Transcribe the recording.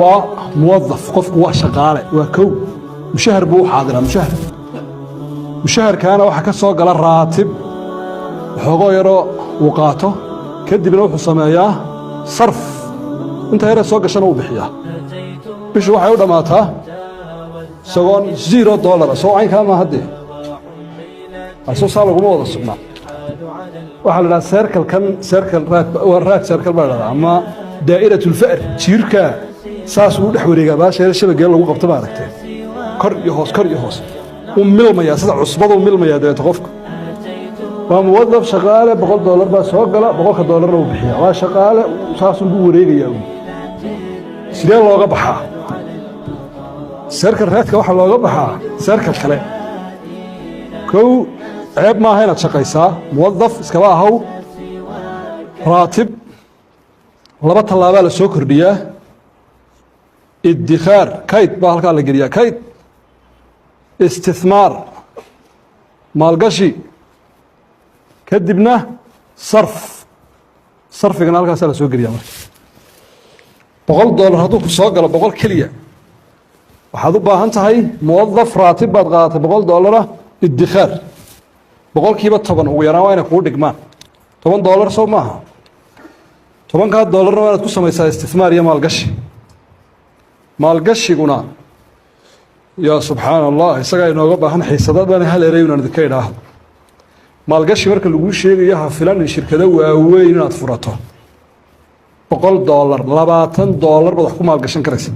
Waa muwadaf, qofku waa shaqaale, waa kow. Mushahar buu u xaadiraa, mushahar. Mushaharkaana waxaa ka soo gala raatib, waxoogoo yaroo uu qaato. Kadibna wuxuu sameeyaa sarf, inta yaree soo gashana uu bixiyaa. Bishu waxay u dhammaataa isagoon $0. Soo caynkaa maaha dee? Asoo saa laguma wada sugnaa. Waxaa la dhaha circle-kan, circle rat, waa rat circle baa la dhahdaa ama دائرة الفأر. Jiirka saas uu dhex wareegaa, baasha yar shabagee lagu qabto ma aragtee? Kor iyo hoos, kor iyo hoos uu milmayaa, sida cusbaduu milmayaa. Dabeeta qofka waa muwadaf, shaqaale. $100 baa soo gala, $100-na uu bixiyaa. Waa shaqaale, saasun buu wareegayaa. Sidee looga baxaa circle rat-ka? Waxaa looga baxaa circle kale. Kow, ceeb maaha inaad shaqaysaa, muwadaf iskaba ahaw. Raatib, laba tallaabaa la soo kordhiyaa. Iddikhaar, kayd baa halkaa la geliyaa, kayd. Istithmaar, maalgashi. Kadibna sarf. Sarfigana halkaasaa la soo geliyaa. Marka $100 hadduu ku soo galo, 100 keliya, waxaad u baahan tahay, muwadaf, raatib baad qaadatay $100-a, iddikhaar 10% ugu yaraan waa inay kugu dhigmaan. $10 soo maaha? 10-kaa doolarna waa inaad ku samaysaa istithmaar iyo maalgashi. Maalgashiguna, yaa subxaana Allah, isagaa inooga baahan xiisado dhan. Hal erey inaan idinka idhaahdo: maalgashi marka laguu sheegayo, ha filanin shirkado waaweyn inaad furato. $100, $20 baad wax ku maalgashan karaysa.